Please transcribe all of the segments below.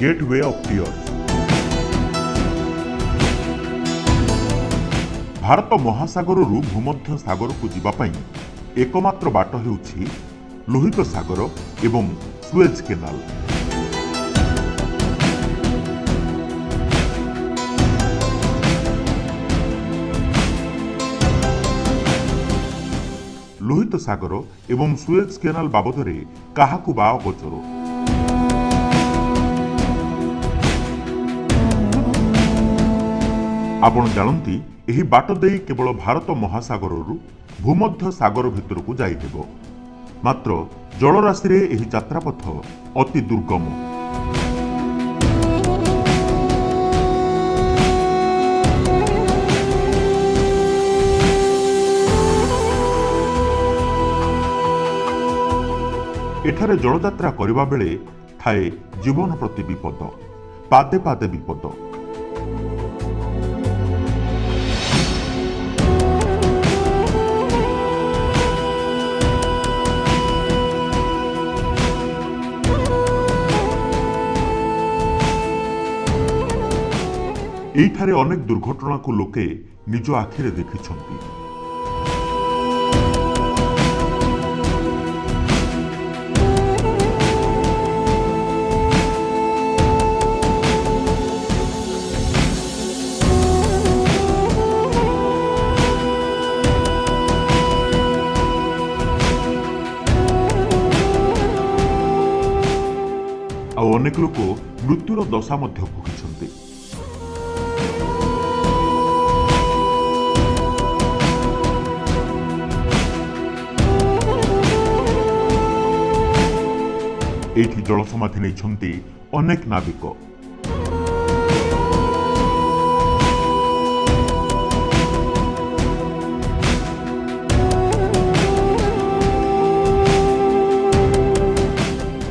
Gate we of tears. Bharat ମହାସାଗରରୁ ଭୂମଧ୍ୟ ସାଗରକୁ ଯିବା ପାଇଁ ଏକମାତ୍ର ବାଟ ହେଉଛି ଲୋହିତ ସାଗର ଏବଂ ସୁଏଜ୍ କେନାଲ। ଲୋହିତ ସାଗର ଏବଂ ସୁଏଜ୍ କେନାଲ ବାବଦରେ କାହାକୁ ବା ଅଗୋଚର? ଆପଣ ଜାଣନ୍ତି, ଏହି ବାଟ ଦେଇ କେବଳ ଭାରତ ମହାସାଗରରୁ ଭୂମଧ୍ୟ ସାଗର ଭିତରକୁ ଯାଇହେବ। ମାତ୍ର ଜଳରାଶିରେ ଏହି ଯାତ୍ରାପଥ ଅତି ଦୁର୍ଗମ। ଏଠାରେ ଜଳଯାତ୍ରା କରିବା ବେଳେ ଥାଏ ଜୀବନ ପ୍ରତି ବିପଦ, ପାଦେ ପାଦେ ବିପଦ। ଏଇଠାରେ ଅନେକ ଦୁର୍ଘଟଣାକୁ ଲୋକେ ନିଜ ଆଖିରେ ଦେଖିଛନ୍ତି। ଆଉ ଅନେକ ଲୋକ ମୃତ୍ୟୁର ଦଶା ମଧ୍ୟ ଭୋଗିଛନ୍ତି। ଏଇଠି ଜଳସମାଧି ନେଇଛନ୍ତି ଅନେକ ନାବିକ।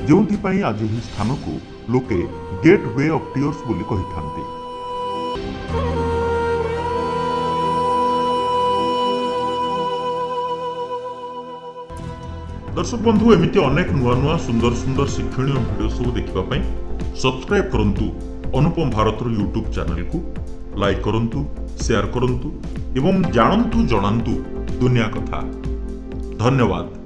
ଯେଉଁଥିପାଇଁ ଆଜି ଏହି ସ୍ଥାନକୁ ଲୋକେ ଗେଟ୍ we of tears ବୋଲି କହିଥାନ୍ତି। ଦର୍ଶକ ବନ୍ଧୁ, ଏମିତି ଅନେକ ନୂଆ ନୂଆ ସୁନ୍ଦର ସୁନ୍ଦର ଶିକ୍ଷଣୀୟ ଭିଡ଼ିଓ ସବୁ ଦେଖିବା ପାଇଁ ସବସ୍କ୍ରାଇବ୍ କରନ୍ତୁ ଅନୁପମ ଭାରତର ୟୁଟ୍ୟୁବ୍ ଚ୍ୟାନେଲକୁ, ଲାଇକ୍ କରନ୍ତୁ, ସେୟାର କରନ୍ତୁ ଏବଂ ଜାଣନ୍ତୁ ଜଣାନ୍ତୁ ଦୁନିଆ କଥା। ଧନ୍ୟବାଦ।